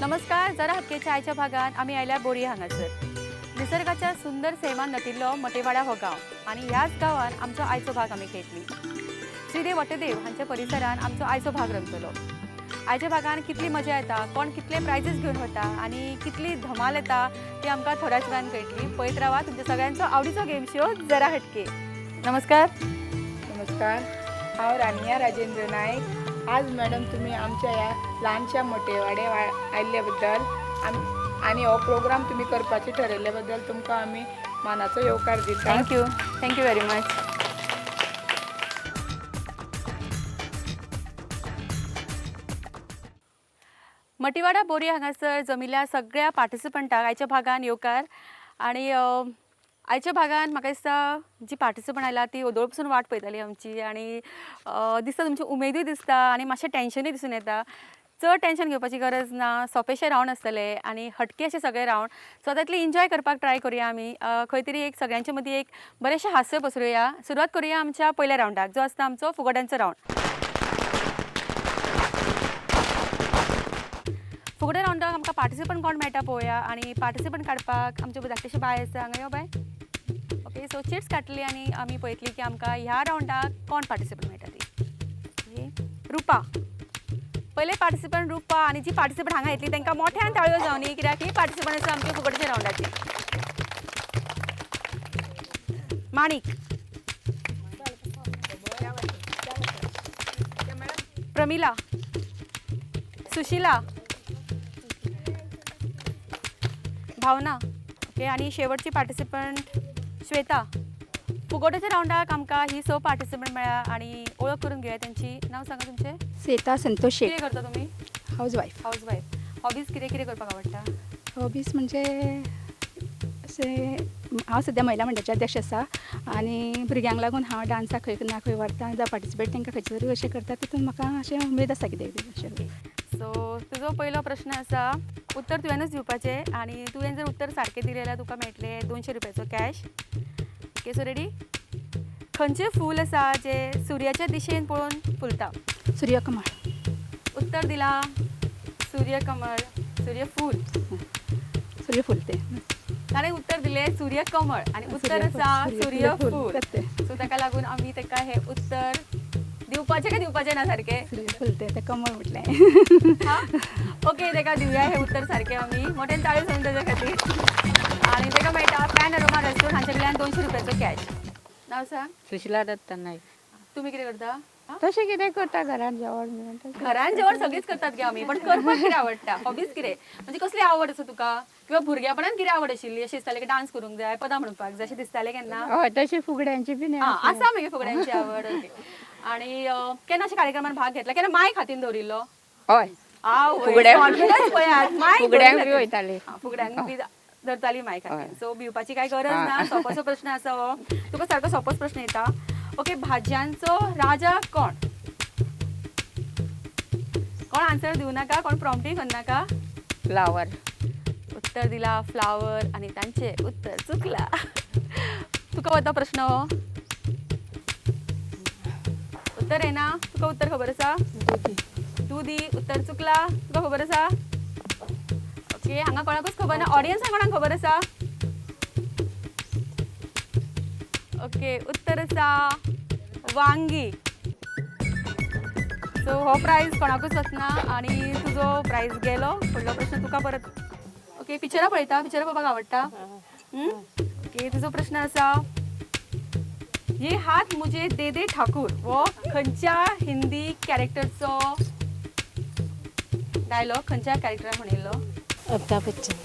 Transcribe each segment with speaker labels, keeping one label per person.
Speaker 1: नमस्कार. जरा हटकेच्या आयच्या भागात आमी आयल्या बोरये हांगासर. निसर्गाच्या सुंदर सैमान नटिल्लो मटेवाडा हो गांव आनी ह्याच गांवान आमचो आयचो भाग आमी खेळटली. श्रीदेव वट्टेदेव हांच्या परिसरान आमचो आयचो भाग रंगतलो. आयच्या भागान कितली मजा येता, कोण कितले प्रायजीस घेवन वता आनी कितली धमाल येता ती आमकां थोड्याच वेळान कळटली. पळयत रावा तुमच्या सगळ्यांचो आवडीचो गेम शो जरा हटके. नमस्कार.
Speaker 2: नमस्कार, हांव रानिया राजेंद्र नायक. आज मॅडम तुमी आमच्या ह्या ल्हानशा मोटेवाडे आयिल्ले बद्दल आनी हो प्रोग्राम तुमी करपाचे ठरयल्ले बद्दल तुमकां आमी मानाचो येवकार दिता.
Speaker 1: Thank you, thank you very much. Matewada Borye हांगासर जमिल्ल्या सगळ्या पार्टिसिपंटाक आयच्या भागान येवकार. आनी आयच्या भागान म्हाका दिसता जी पार्टिसिपंट आयला ती ओदोळ पसून वाट पळयताली आमची आनी दिसता तुमची उमेदूय दिसता आनी मातशें टेंशनूय दिसून येता. चड टेंशन घेवपाची गरज ना, सोंपेशें रावंड आसतलें आनी हटके अशें सगळें रावंड. सो तातूंतली एन्जॉय करपाक ट्राय करुया आमी. खंय तरी एक सगळ्यांच्या मदीं एक बरेंशें हास्य पसरुया. सुरवात करुया आमच्या पयल्या रावंडाक, जो आसता आमचो फुगड्यांचो रावंड. फुगड्या रावंडाक आमकां पार्टिसिपंट कोण मेळटा पळोवया आनी पार्टिसिपंट काडपाक आमच्यो धाकटेश्यो बाय आसा हांगा. यो बाय. ओके, सो चिट्स काडटली आनी आमी पळयतली की आमकां ह्या रावंडाक कोण पार्टिसिपंट मेळटा ती. रुपा पयले पार्टिसिपंट रुपा. आनी जी पार्टिसिपंट हांगा येतली तांकां मोठ्यान ताळयो जावनी, कित्याक ही पार्टिसिपंट आसा आमची फुगडच्या रावंडाची. माणिक, प्रमिला, सुशिला, भावना. ओके, आनी शेवटची पार्टिसिपंट श्वेता. फुगोट्याच्या रावंडाक आमकां ही स पार्टिसिपंट मेळ्ळा आनी ओळख करून घेवया तेंची. नांव सांगा तुमचें.
Speaker 3: श्वेता संतोष शेट.
Speaker 1: कितें करता तुमी?
Speaker 3: House wife.
Speaker 1: House wife. Hobbies कितें कितें करपाक आवडटा?
Speaker 3: हॉबीज म्हणजे अशें हांव सद्या महिला मंडळाचे अध्यक्ष आसा आनी भुरग्यांक लागून हांव डांसाक खंय ना खंय व्हरता, जावं पार्टिसिपेट तांकां खंयचे तरी अशें करता, तितून म्हाका अशें उमेद आसा कितें अशें.
Speaker 1: सो तुजो पयलो प्रश्न आसा, उत्तर तुवेंनूच दिवपाचें आनी तुवें जर उत्तर सारकें दिलें जाल्यार तुका मेळटलें 200 रुपयाचो कॅश. Okay, so ready. खंयचें फूल आसा जें सुर्याच्या दिशेन पळोवन फुलता?
Speaker 3: सूर्यकमळ.
Speaker 1: उत्तर दिलां सूर्यकमळ, सूर्यफूल.
Speaker 3: सूर्यफूल तें
Speaker 1: ताणें उत्तर दिलें सूर्यकमळ आनी उत्तर आसा सूर्यफूल. सो ताका लागून आमी ताका हें उत्तर दिवपाचें काय दिवपाचें ना सारकें?
Speaker 3: सूर्यफूल तें तें कमळ म्हटलें.
Speaker 1: ओके, ताका दिवया हें उत्तर सारकें आमी. मोठ्यान ताळयो जावन ताच्या खातीर. आनी ताका मेळटा पॅन अरोमा रेस्टॉरंट हांचे कडल्यान 200 रुपयाचो कॅश. नांव सांग.
Speaker 4: सुशिला दत्ता नायक.
Speaker 1: तुमी कितें करता?
Speaker 4: तशें कितें करता, घरान जेवण.
Speaker 1: घरान जेवण सगळींच करतात गे आमी, पण करपाक कितें आवडटा? हॉबीज कितें, म्हणजे कसली आवड आसा तुका? किंवा भुरग्यापणान कितें आवड आशिल्ली? अशें दिसतालें की डांस करूंक जाय, पदां म्हणपाक जाय, अशें दिसतालें केन्ना?
Speaker 4: हय, तशें फुगड्यांची बीन
Speaker 1: आसा मागीर फुगड्यांची आवड. ओके, आनी केन्ना अशें कार्यक्रमान भाग घेतला? केन्ना मायक हातीन दवरिल्लो?
Speaker 4: हय, फुगड्यांक बी वयताली.
Speaker 1: फुगड्यांक बी धरताली मायक हातीन. सो भिवपाची कांय गरज ना. सोंपोसो प्रश्न आसा हो, तुका सारको सोंपोच प्रश्न येता. ओके, भाजयांचो राजा कोण? कोण आन्सर दिवं नाका, कोण प्रॉम्प्टूय करनाका.
Speaker 4: फ्लावर.
Speaker 1: उत्तर दिला फ्लावर आनी तांचें उत्तर चुकला. तुका वता प्रश्न हो, उत्तर येना. तुका उत्तर खबर आसा? दुदी. उत्तर चुकला. तुका खबर आसा? ओके, हांगा कोणाकूच खबर ना. ऑडियन्साक कोणाक खबर आसा? ओके, उत्तर आसा वांगी. सो हो प्रायज कोणाकूच वचना आनी तुजो प्रायज गेलो. फुडलो प्रश्न तुका परत. ओके, पिक्चरां पळयता? पिक्चरां पळोवपाक आवडटा? ओके, तुजो प्रश्न आसा, ये हात मुझे दे दे ठाकूर हो खंयच्या हिंदी कॅरेक्टरचो डायलॉग? खंयच्या कॅरेक्टरान म्हणिल्लो?
Speaker 4: अमिताभ बच्चन.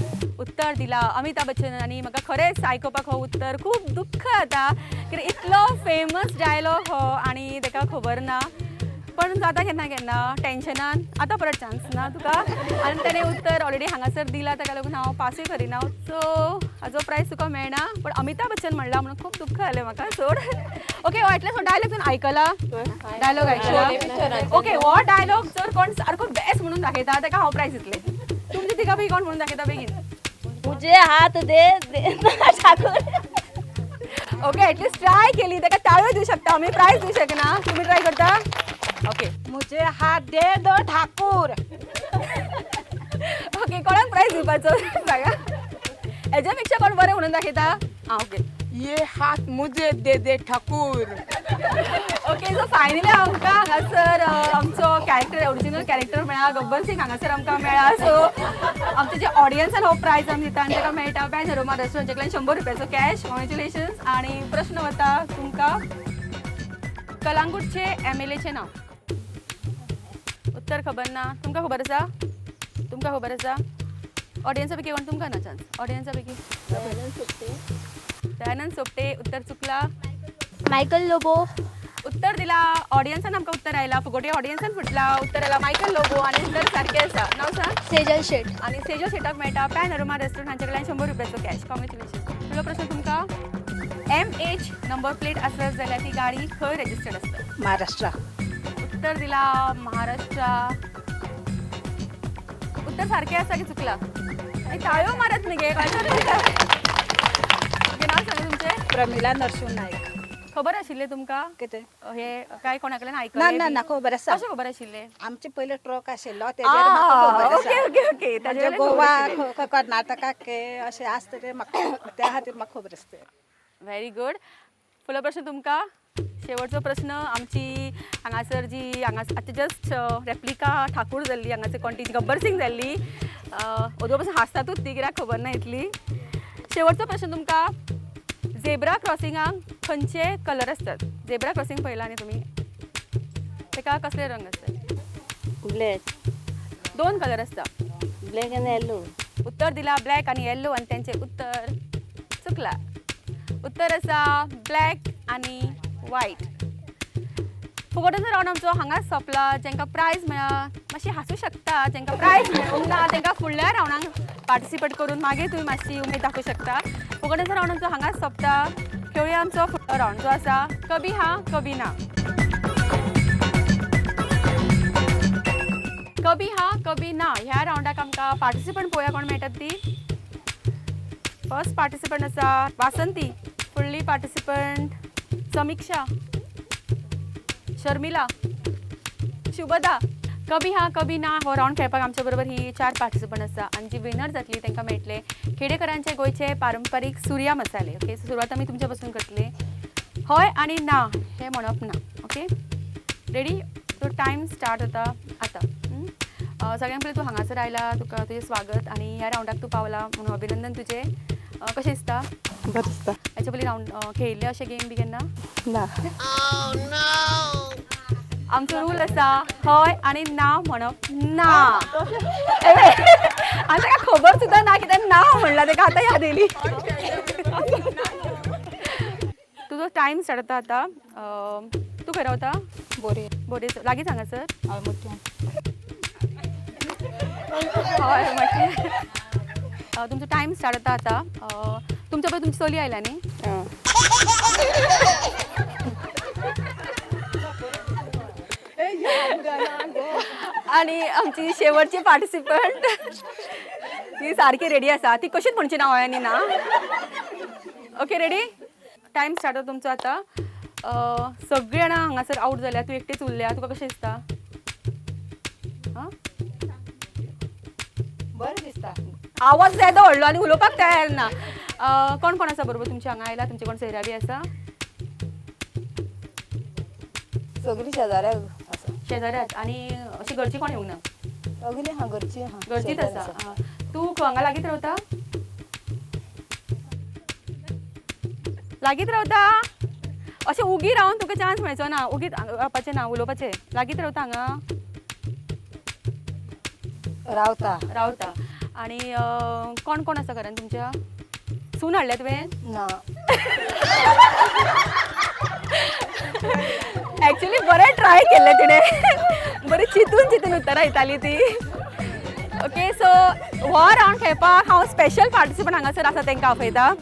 Speaker 1: उत्तर दिला अमिताभ बच्चन. आनी म्हाका खरेंच आयकुपाक हो उत्तर खूब दुख्ख जाता, कित्याक इतलो फेमस डायलॉग हो आनी ताका खबर ना. पण जाता केन्ना केन्ना टेंशनान. आतां परत चान्स ना तुका. आनी ताणें उत्तर ऑलरेडी हांगासर दिला, ताका लागून हांव पासूय करिना. सो हाजो प्रायज तुका मेळना. पण अमिताभ बच्चन म्हणला म्हणून खूब दुख्ख जालें म्हाका. सोड. ओके, हो एटलिस्ट हो डायलॉग तुवें आयकला? डायलॉग आयकला? ओके, हो डायलॉग जर कोण सारको बेस्ट म्हणून दाखयता ताका हांव प्रायज दितलें. तुमचे तिका बी कोण म्हणून दाखयता बेगीन?
Speaker 5: मुझे हात दे दे ठाकूर.
Speaker 1: ओके, एटलिस्ट ट्राय केली, ताका ताळयो दिवं शकता आमी, प्रायज दिवं शकना. तुमी ट्राय करता? ओके,
Speaker 4: मुझे हाथ दे दो ठाकूर.
Speaker 1: ओके, दिवपाचो सांगा. हेज्या पेक्षा कोण बरें म्हणून दाखयता. आं ओके.
Speaker 2: ये हात मुझे दे दे ठाकूर.
Speaker 1: ओके सो फायनली आमकां हांगासर आमचो कॅरेक्टर ओरिजिनल कॅरेक्टर मेळ्ळा. गब्बर सिंग हांगासर आमकां मेळ्ळा. सो आमचे जे ऑडियन्सान हो प्रायज आमी दिता आनी ताका मेळटा पॅनोरमा रेस्टॉरंट कडल्यान 100 रुपयाचो कॅश. कॉंग्रेच्युलेशन्स. आनी प्रश्न वता तुमकां, कलांगूटचे MLAचें नांव. उत्तर खबर ना. तुमकां खबर आसा? तुमकां खबर आसा? ऑडियन्सा पैकी कोण? तुमकां ना चान्स. ऑडियन्सा पैकी दयानंद सोपटे. उत्तर चुकला.
Speaker 5: मायकल लोबो.
Speaker 1: उत्तर दिला ऑडियन्सान. आमकां उत्तर आयला फुगोटे ऑडियन्सान फुटला. उत्तर आयला मायकल लोबो आनी उत्तर सारकें आसा. नांव सांग.
Speaker 5: सेजल शेट.
Speaker 1: आनी सेजल शेटाक मेळटा पॅनोरमा रेस्टॉरंट हांचे कडल्यान 100 रुपयाचो कॅश. कॉंग्रेच्युलेशन. फुडलो प्रश्न तुमकां, MH number plate आसत जाल्यार ती गाडी खंय रजिस्टर्ड आसता?
Speaker 3: महाराष्ट्रा.
Speaker 1: उत्तर दिला महाराष्ट्रा. उत्तर सारकें आसा की चुकला? टाळयो मारत न्ही गे. नांव सांगा तुमचें.
Speaker 3: प्रमिला नरशिंह नायक.
Speaker 1: खबर आशिल्लें तुमकां
Speaker 3: कितें
Speaker 1: हे काय कोणा कडल्यान आयकलें?
Speaker 3: ना ना ना, खबर आसा.
Speaker 1: कशें खबर आशिल्लें?
Speaker 3: आमचे पयले ट्रक आशिल्लो तेजेर म्हाका खबर आसा.
Speaker 1: Okay okay okay.
Speaker 3: म्हणजे गोवा कर्नाटकाक अशें आसता तें म्हाका त्या खातीर म्हाका खबर आसता.
Speaker 1: Very good. फुडलो प्रश्न तुमकां, शेवटचो प्रश्न. आमची हांगासर जी हांगा आतां जस्ट रेप्लिका ठाकूर जाल्ली, हांगासर कोण ती गब्बर सिंग जाल्ली, अदो पासून हांसतातूच ती, कित्याक खबर ना इतली. शेवटचो प्रश्न तुमकां, झेब्रा क्रॉसिंगाक खंयचे कलर आसतात? झेब्रा क्रॉसिंग पळयला न्ही तुमी, ताका कसले रंग आसतात?
Speaker 5: ब्लॅक.
Speaker 1: 2 कलर आसता.
Speaker 5: ब्लॅक आनी येलो.
Speaker 1: उत्तर दिला ब्लॅक आनी येल्लो आनी तेंचें उत्तर चुकला. उत्तर आसा ब्लॅक आनी व्हायट. फुगोट्यांचो रावंड आमचो हांगाच सोंपला. जांकां प्रायज मेळ्ळा मातशी हांसूं शकता, जांकां प्रायज मेळूंक ना तांकां फुडल्या रावंडाक पार्टिसिपेट करून मागीर तुमी मातशी उमेद दाखोवंक शकता. फुगोट्यांचो रावंड आमचो हांगाच सोंपता. खेळुया आमचो फुडलो रावंड जो आसा कभी हा कभी ना. कभी हा कभी ना ह्या रावंडाक आमकां पार्टिसिपंट पळोवया कोण मेळटात ती. फर्स्ट पार्टिसिपंट आसा वासंती, फुडली पार्टिसिपंट समिक्षा, शर्मिला, शुभदा. कभी हा कभी ना हो रावंड खेळपाक आमच्या बरोबर ही 4 पार्टिसिपंट आसा आनी जी विनर जातली तांकां मेळटले खेडेकरांचे गोंयचे पारंपारीक सुर्या मसाले. ओके, सुरवात आमी तुमच्या पासून करतले. हय आनी ना हें म्हणप ना. Okay, ready? So time start जाता आतां. सगळ्यांत पयलीं तूं हांगासर आयला, तुका तुजें स्वागत आनी ह्या रावंडाक तूं पावला म्हणून अभिनंदन तुजें. कशें दिसता?
Speaker 3: बरें दिसता.
Speaker 1: हेच्या पयलीं रावंड खेळिल्ले अशें गेम बी केन्ना?
Speaker 3: ना.
Speaker 1: आमचो रूल आसा हय आनी ना म्हणप ना. आनी ताका खबर सुद्दां ना कित्याक ना म्हणलां ताका आतां याद येयली. तुजो टायम स्टार्ट जाता आतां. तूं खंय रावता?
Speaker 2: बोरे.
Speaker 1: बोरे लागींच हांगासर?
Speaker 2: हय, मोठ्यान.
Speaker 1: हय मोठ्यान. तुमचो टायम स्टार्ट जाता आतां. तुमच्या पळय तुमची चली आयल्या न्ही? आनी आमची शेवटची पार्टिसिपंट ती सारकी रेडी आसा. ती कशीच म्हणची ना हय आनी ना. Okay, ready? टायम स्टार्ट जाता तुमचो आतां. सगळीं जाणां हांगासर आवट जाल्या, तूं एकटेच उरल्या, तुका कशें दिसता? आं,
Speaker 2: बरें दिसता.
Speaker 1: आवाज जायतो व्हडलो आनी उलोवपाक तयार ना. कोण कोण आसा बरोबर तुमच्या हांगा आयला? तुमचे कोण सोयऱ्या बी आसा?
Speaker 2: सगळीं शेजाऱ्याक आसा.
Speaker 1: शेजाऱ्याच. आनी अशी घरची कोण येवंक ना?
Speaker 2: सगळीं आहा, घरची आहा.
Speaker 1: घरचीच आसा. तूं हांगा लागींच रावता? लागींच रावता? अशें उगी रावन तुका चान्स मेळचो ना. उगी रावपाचें ना, उलोवपाचें. लागींच रावता हांगा?
Speaker 2: रावता.
Speaker 1: रावता. आनी कोण कोण आसा घरान तुमच्या? सून हाडल्या तुवें?
Speaker 2: ना.
Speaker 1: एक्चुअली बरें ट्राय केल्लें तिणें, बरें चिंतून चिंतून उत्तरां येताली ती. ओके, सो हो रावंड खेळपाक हांव स्पेशल पार्टिसिपंट हांगासर आसा तांकां आपयता.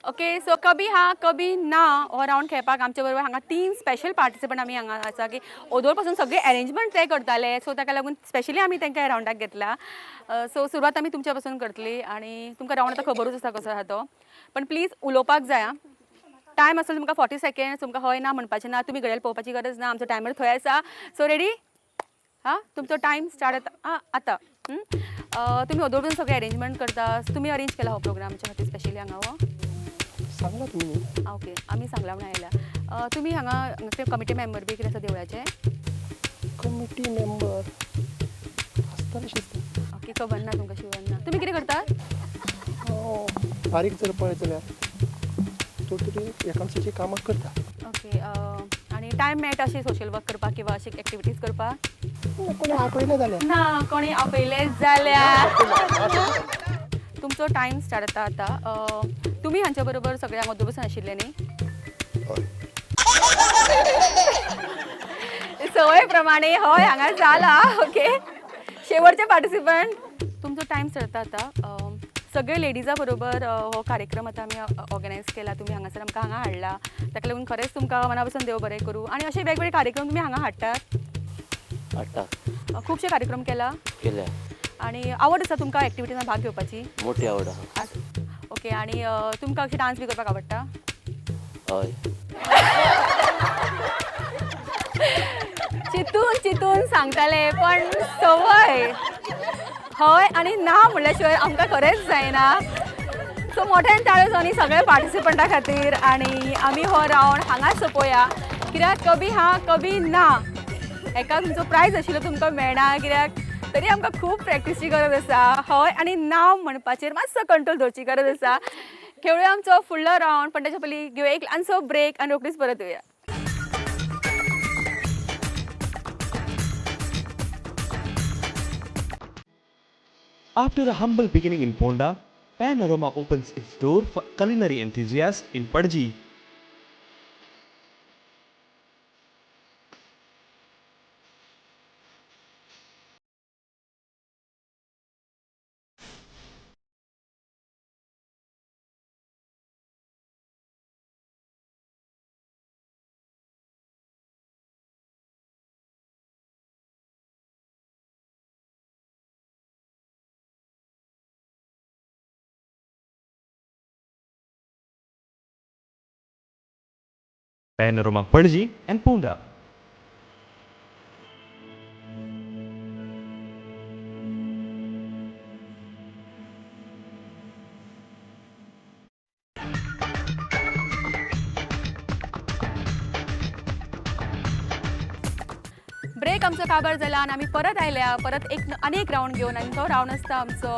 Speaker 1: ओके, सो कभी हा कभी ना हो रावंड खेळपाक आमच्या बरोबर हांगा 3 स्पेशल पार्टिसिपंट आमी हांगा आसा की ओदोर पासून सगळे अरेंजमेंट ते करताले. सो ताका लागून स्पेशली आमी तांकां रावंडाक घेतला. सो सुरवात आमी तुमच्या पासून करतली आनी तुमकां रावंड आतां खबरूच आसा कसो आसा तो, पण प्लीज उलोवपाक जाय. आं, टायम आसलो तुमकां 40 सेकेंड्स, तुमकां हय ना म्हणपाचें ना, तुमी घड्याळ पळोवपाची गरज ना, आमचो टायमर थंय आसा. So ready? हां, तुमचो टायम स्टार्ट जाता आतां. तुमी अदोळून सगळें अरेंजमेंट करता, तुमी अरेंज केला हो प्रोग्राम आमच्या खातीर स्पेशली हांगा हो?
Speaker 6: सांगला तुमी.
Speaker 1: ओके, आमी सांगला म्हणून आयल्या. तुमी हांगा कमिटी मेंबर बी कितें आसा देवळाचे?
Speaker 6: कमिटी मेंबर आसतलें दिसता.
Speaker 1: ओके, खबर ना तुमकां? शिवर ना. तुमी कितें करतात?
Speaker 6: बारीक जर पळयत जाल्यार थोडी तरी एकाउंट्साची कामां करता.
Speaker 1: ओके, आनी टायम मेळटा अशें सोशल वर्क करपाक किंवा अशें एक्टिविटीज करपाक?
Speaker 6: कोणी आपयलें जाल्यार
Speaker 1: ना, कोणी आपयलें जाल्यार. तुमचो टायम स्टार्ट जाता आतां. तुमी हांच्या बरोबर सगळ्यांक अदोर बसून आशिल्ले न्ही? सवय प्रमाणे हय हांगा जाला. ओके, शेवटचे पार्टिसिपंट, तुमचो टायम स्टार्ट जाता आतां. सगळे लेडीजा बरोबर हो कार्यक्रम आतां आमी ऑर्गनायज केला, तुमी हांगासर आमकां हांगा हाडला, ताका लागून खरेंच तुमकां मना पसून देव बरें करूं. आनी अशे वेगवेगळे कार्यक्रम तुमी हांगा हाडटात?
Speaker 7: हाडटा.
Speaker 1: खुबशे कार्यक्रम केला?
Speaker 7: केल्या.
Speaker 1: आनी आवड आसा तुमकां एक्टिविटीजान भाग घेवपाची?
Speaker 7: मोठी आवड आसा.
Speaker 1: ओके, आनी तुमकां अशें डांस बी करपाक आवडटा?
Speaker 7: हय.
Speaker 1: चितून चितून सांगताले पण सवय हय आनी ना म्हणल्या शिवाय आमकां खरेंच जायना. सो मोठ्यान ताळयो जावनी सगळ्या पार्टिसिपंटा खातीर. आनी आमी हो रावंड हांगाच सोंपोया, कित्याक कभी हां कभी ना एका तुमचो प्रायज आशिल्लो तुमकां मेळना, कित्याक तरी आमकां खूब प्रॅक्टिसची गरज आसा. हय आनी ना म्हणपाचेर मातसो कंट्रोल दवरची गरज आसा. खेळुया आमचो फुडलो रावंड, पण ताच्या पयलीं घेवया एक ल्हानसो ब्रेक आनी रोखडीच परत येवया.
Speaker 8: After a humble beginning in Ponda, Panorama opens its door for culinary enthusiasts in Panaji. Panorama Panaji and Ponda.
Speaker 1: Break आमचो काबार जाला आनी आमी परत आयल्या, परत एक आनी एक रावंड घेवन, आनी तो रावंड आसता आमचो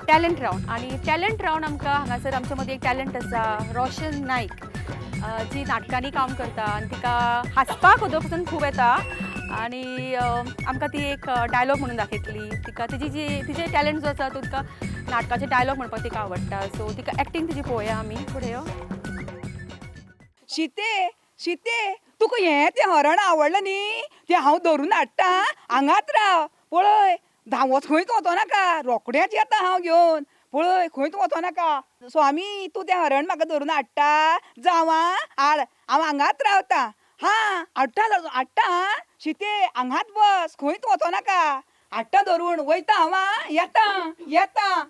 Speaker 1: टॅलंट रावंड. आनी टॅलंट रावंड आमकां हांगासर आमच्या मदीं एक टॅलंट आसा, रोशन नायक, जी नाटकांनी काम करता आनी तिका हांसपाक अदो पसून खूब येता. आनी आमकां ती एक डायलॉग म्हणून दाखयतली. तिका तिजी जी तिजे टॅलंट जो आसा तो तिका नाटकाचे डायलॉग म्हणपाक तिका आवडटा. सो तिका एक्टींग तिजी पळोवया आमी फुडें. यो
Speaker 2: शिते शिते, तुका हें तें हरण आवडलें न्ही, तें हांव धरून हाडटा, हांगात राव पळय, धांवत खंयच वचो नाका, रोखडेंच येता हांव घेवन, पळय खंयच वचो नाका. स्वामी तूं तें हरण म्हाका धरून हाडटा, जावं हाड, हांव हांगात रावता. हां हाडटा हाडटा शिते, हांगात बस, खंयच वचो नाका, हाडटा धरून, वयता हांव, येता येता.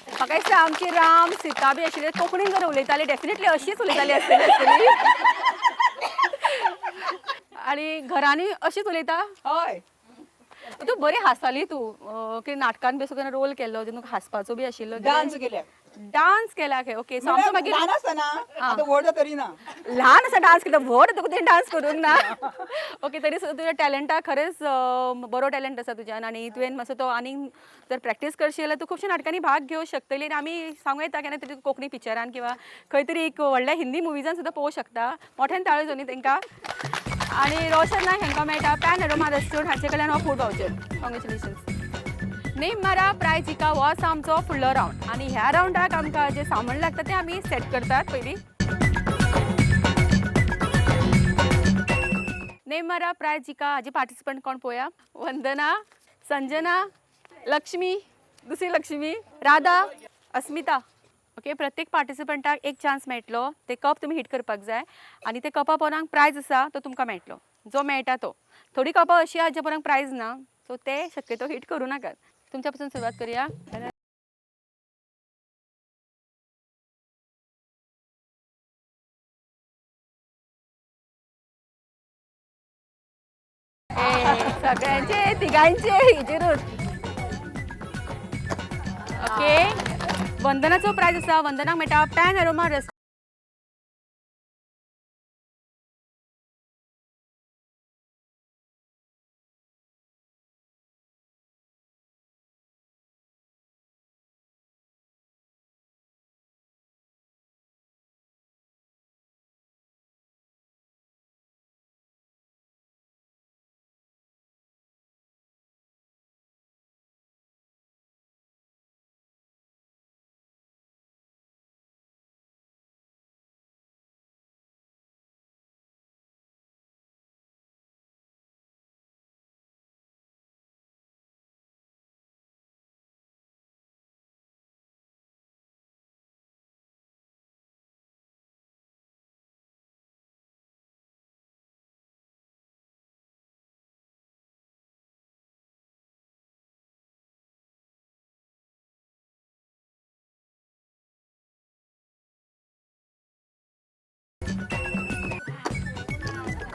Speaker 1: म्हाका दिसता आमची राम सीता बी आशिल्ले कोंकणीन जर उलयताले डेफिनेटली अशीच उलयताली आसतली. आनी घरांनी अशीच उलयता?
Speaker 2: हय.
Speaker 1: तूं बरी हांसताली तूं, की नाटकान बी सगळ्यान रोल केल्लो जेन्ना हांसपाचो बी आशिल्लो?
Speaker 2: डांस केल्या.
Speaker 1: डांस केला खंय? ओके, सो आमचो मागीर
Speaker 2: ल्हान आसतना, आतां व्हड जातरी ना,
Speaker 1: ल्हान आसा डांस केला, व्हड तुका तुवें डांस करूंक ना. ओके, तरी सुद्दां तुज्या टॅलंटाक खरेंच बरो टॅलंट आसा तुज्यान, आनी तुवें मातसो तो आनीक जर प्रॅक्टीस करशी जाल्यार तूं खुबश्या नाटकांनी भाग घेवंक शकतली. आनी आमी सांगूं येता केन्ना तरी कोंकणी पिक्चरान किंवा खंय तरी एक व्हडल्या हिंदी मुवीजान सुद्दां पळोवंक शकता. मोठ्यान ताळयो जावनी तांकां. आनी रोशन नायक हांकां मेळटा पॅनोरमा रेस्टॉरंट हाचे कडल्यान हो फूड वावचर. कॉंग्रेच्युलेशन्स. नेम मारा प्रायज जिका हो आसा आमचो फुडलो रावंड. आनी ह्या रावंडाक आमकां जें सामान लागता तें आमी सेट करतात पयलीं. नेम मारा प्रायज जिका हाजी पार्टिसिपंट कोण पळोवया. वंदना, संजना, लक्ष्मी, दुसरी लक्ष्मी, राधा, अस्मिता. ओके, प्रत्येक पार्टिसिपंटाक एक चान्स मेळटलो, ते कप तुमी हिट करपाक जाय आनी ते कपा पोरांक प्रायज आसा तो तुमकां मेळटलो, जो मेळटा तो. थोडी कपां अशी आहा ज्या पोरांक प्रायज ना, सो ते शक्यतो हिट करूं नाकात. तुमच्या पासून सुरवात करूया. सगळ्यांचे तिघांचे हिजेरूच. ओके, वंदनाचो प्रायज आसा. वंदनाक मेळटा pan aroma restaurant.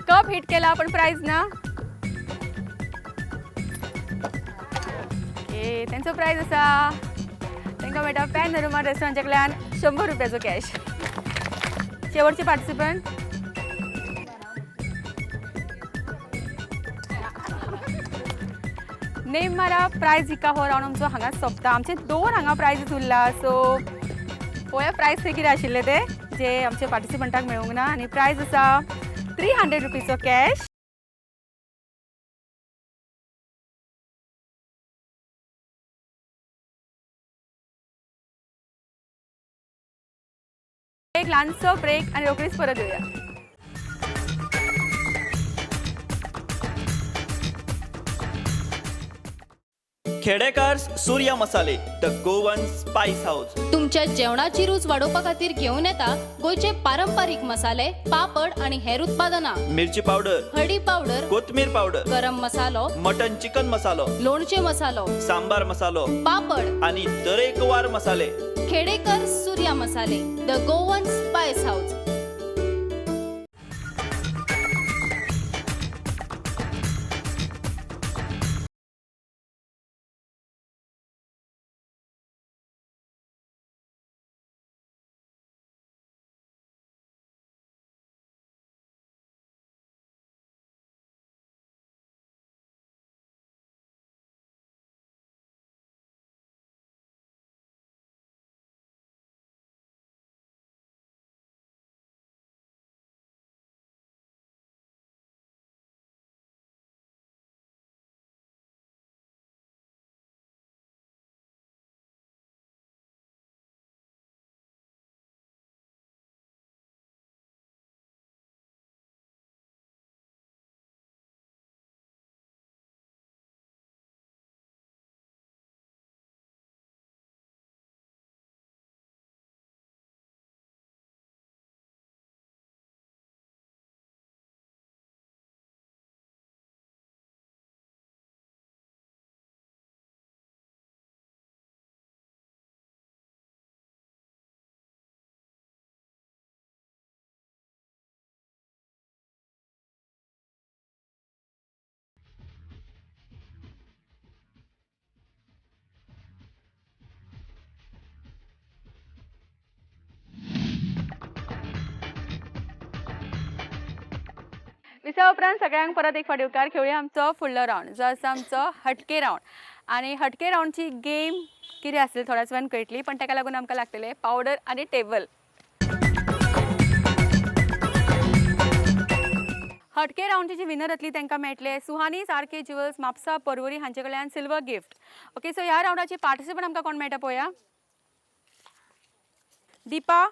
Speaker 1: Cup hit केला पण प्राइज ना. ओके, तेंचो प्राइज आसा. तांकां मेळटा पॅन अरोमा रेस्टॉरंटाच्या कडल्यान 100 रुपयाचो कॅश. शेवटचे पार्टिसिपंट. नेम मारा प्रायज हिका हो रावंड आमचो हांगाच सोंपता. आमचे 2 हांगा प्रायजीस उरला. सो पळोवया प्रायज थंय कितें आशिल्ले ते जे आमचे पार्टिसिपंटाक मेळूंक ना. आनी प्रायज आसा 300 रुपीजचो कॅश. एक ल्हानसो ब्रेक आनी रोखडीच परत येवया.
Speaker 9: Khedekar Surya Masale, the Goan spice house.
Speaker 10: तुमच्या जेवणाची रूच वाडोवपा खातीर घेवन येता गोंयचे पारंपारीक मसाले, पापड आनी हेर उत्पादनां.
Speaker 9: मिरची पावडर,
Speaker 10: हळदी पावडर,
Speaker 9: कोथमीर पावडर,
Speaker 10: गरम मसालो,
Speaker 9: मटन चिकन मसालो,
Speaker 10: लोणचे मसालो,
Speaker 9: सांबार मसालो,
Speaker 10: पापड
Speaker 9: आनी तरेकवार मसाले.
Speaker 10: Khedekar Surya Masale, the Goan spice house.
Speaker 1: विसा उपरांत सगळ्यांक परत एक फावट येवकार. खेळुया आमचो फुडलो रावंड जो आसा आमचो हटके रावंड. आनी हटके रावंडची गेम कितें आसली थोड्याच वेळान कळटली, पण ताका लागून आमकां लागतले पावडर आनी टेबल. हटके रावंडची जी विनर जातली तांकां मेळटले सुहानी सारके ज्युअल्स म्हापसा परवरी हांचे कडल्यान सिल्वर गिफ्ट. ओके, सो ह्या रावंडाचे पार्टिसिपंट आमकां कोण मेळटा पळोवया. दीपा,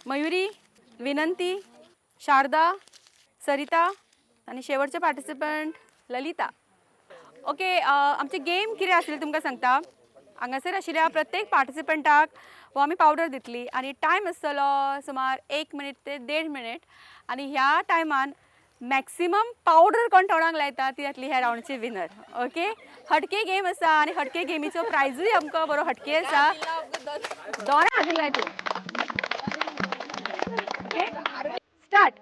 Speaker 1: मयुरी, विनंती, शारदा, सरिता आनी शेवटचे पार्टिसिपंट ललिता. ओके, आमची गेम कितें आसली तुमकां सांगता. हांगासर आशिल्ल्या प्रत्येक पार्टिसिपंटाक हो आमी पावडर दितली आनी टायम आसतलो सुमार 1 मिनीट ते 1.5 मिनीट. आनी ह्या टायमान मॅक्सिमम पावडर कोण तोंडाक लायता ती जातली ह्या रावंडची विनर. ओके, हटके गेम आसा आनी हटके गेमीचो प्रायजूय आमकां बरो हटके आसा. दोन हातीन लाय तूं. Okay, start.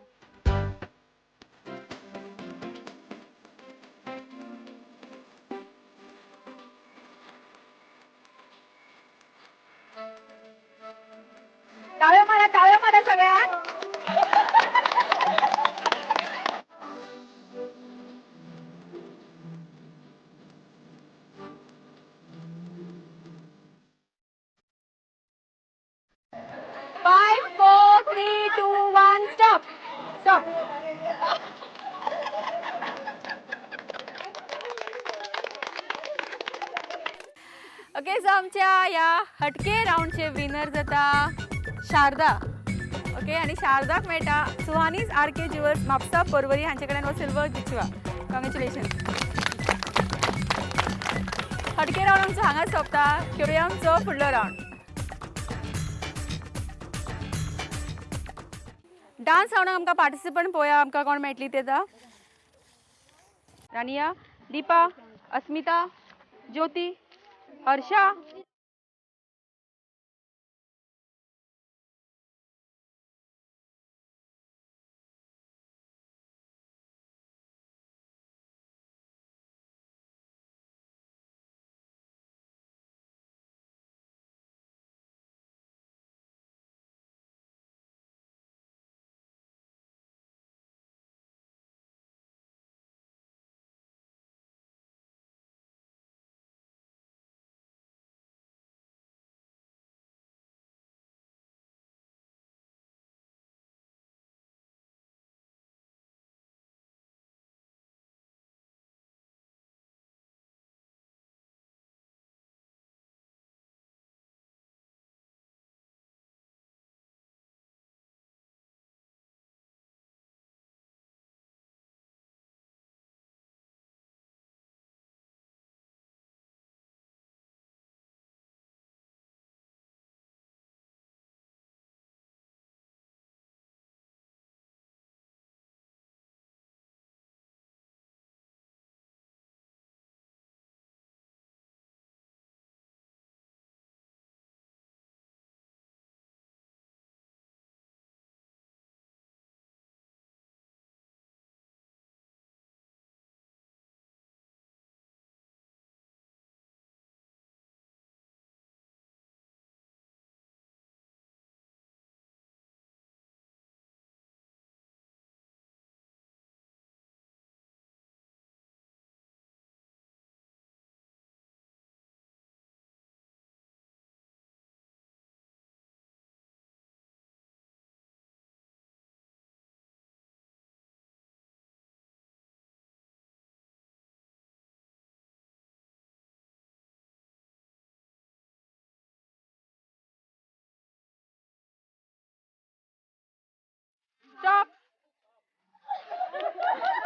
Speaker 1: सगळ्यांक. 5, 4, 3, 2, 1, stop. Stop. Okay, so आमच्या ह्या हटके राउंडचे विनर जाता शारदा. ओके, आनी शारदाक मेळटा Suhani's R K jewels Mapusa Porvorim हांचे कडेन हो सिल्वर बिछवा. कॉंग्रेच्युलेशन. हटके राउंड आमचो हांगा सोंपता. खेळुया आमचो फुडलो राउंड. डान्स राउंडाक आमकां पार्टिसिपंट पळोवया आमकां कोण मेळटली ते आतां. रानिया, दीपा, अस्मिता, ज्योती, हर्षा. स्टॉप.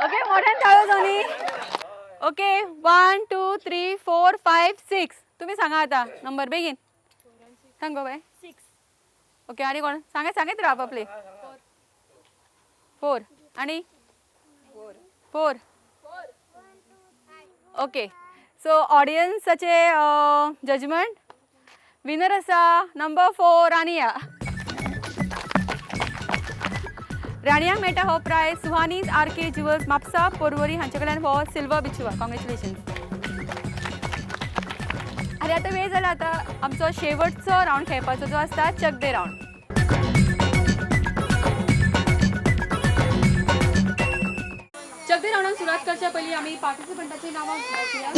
Speaker 1: ओके, मोठ्यान टाळयो जावनी. ओके, 1 2 3 4 5 6. तुमी सांगा आतां नंबर बेगीन सांग गो बाय.
Speaker 5: 6.
Speaker 1: ओके, आनी कोण सांगा? सांगत राव आपले. 4 आनी 4. ओके, सो ऑडियन्साचे जजमेंट विनर आसा नंबर 4 रानिया. रानियाक मेळटा हो prize Suhani's R K jewels Mapusa Porvorim हांचे कडल्यान हो सिल्वर बिछवा. कॉंग्रेच्युलेशन. आनी आतां वेळ जाला आतां आमचो शेवटचो राउंड खेळपाचो जो आसता चकदे राउंड. चकदे राउंडान सुरवात करच्या पयलीं आमी पार्टिसिपंटाची नांवां घेवया.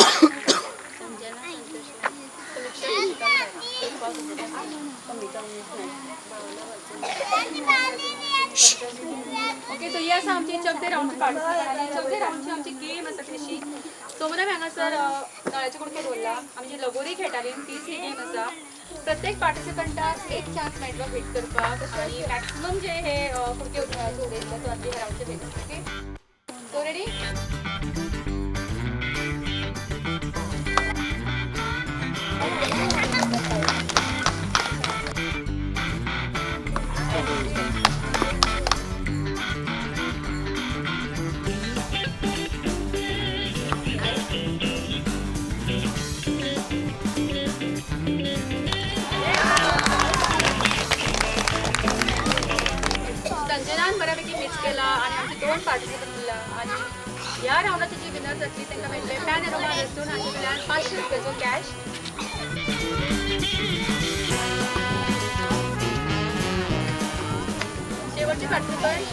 Speaker 1: ओके, सो ही आसा आमची चकदे राउंडची पार्टिसिपंट. आनी चकदे राउंडची आमची गेम आसा तशी. सो म्हणून आमी हांगासर नळ्याचे कुडके दवरला. आमी जी लगोरी खेळटाली तीच ही गेम आसा. प्रत्येक पार्टिसिपंटाक एक चान्स मेळटलो हिट करपाक आनी मॅक्सिमम जे हे कुडके उडयतले तो आमचे राउंडचे भेट. Okay, so ready? संजनान बऱ्यापैकी मिस केला आणि आमचे 2 पार्टिसिपंट उरला. आणि ह्या राउंडाची जी विनर जातली तांकां मेळटले पॅनोरमा रेस्टॉरंट हांचे कडल्यान 500 रुपयाचो कॅश.
Speaker 2: काडटा थंय.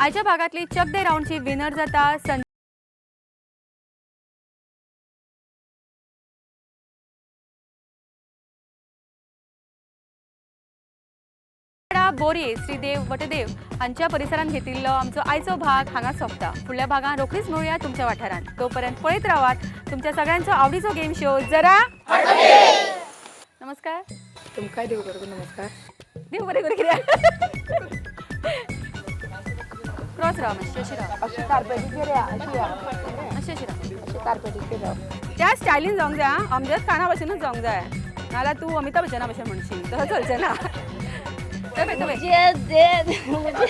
Speaker 1: आयच्या भागातली चक दे राऊंडची विनर जाता बोरये श्रीदेव वटदेव हांच्या परिसरांत घेतिल्लो आमचो आयचो भाग हांगा सोंपता. फुडल्या भागान रोखडीच मेळुया तुमच्या वाठारांत. तोपर्यंत पळयत रावात तुमच्या सगळ्यांचो आवडीचो गेम शो जरा. नमस्कार.
Speaker 2: तुमकां देव बरें करूं. नमस्कार.
Speaker 1: देव बरें करूं. कित्याक क्रॉस राव मातशी अशी राव.
Speaker 2: अशी कार्पेटीचेर या अशी या
Speaker 1: अशी अशी राव.
Speaker 2: अशी कार्पेटीचेर राव.
Speaker 1: त्या स्टायलीन जावंक जाय. आं, अमजद खाना भशेनूच जावंक जाय, नाल्यार तूं अमिताभ बच्चना भशेन म्हणशी, तसो चलचें ना.
Speaker 5: मुझे दे मुझे.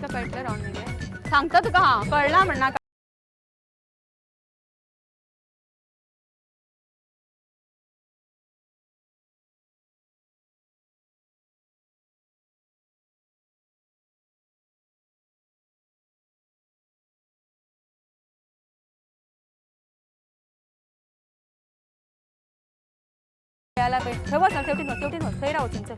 Speaker 1: कळटलें रावंड मगे सांगता तुका. हां कळना म्हणना. थंय वच ना, तेवटेन वच, तेवटेन वच, थंय राव वचून, चल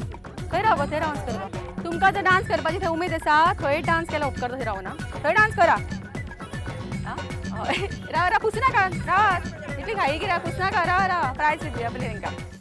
Speaker 1: थंय राव, थंय रावन कर. तुमकां जर डांस करपाची थंय उमेद आसा थंय डांस केल्यार उपकारता. थंय रावना, थंय डांस करा. राव राव पुसनाका, रावात इतली घाई कित्याक, पुसनाका, राव राव. प्रायज दिवया पयलीं तांकां.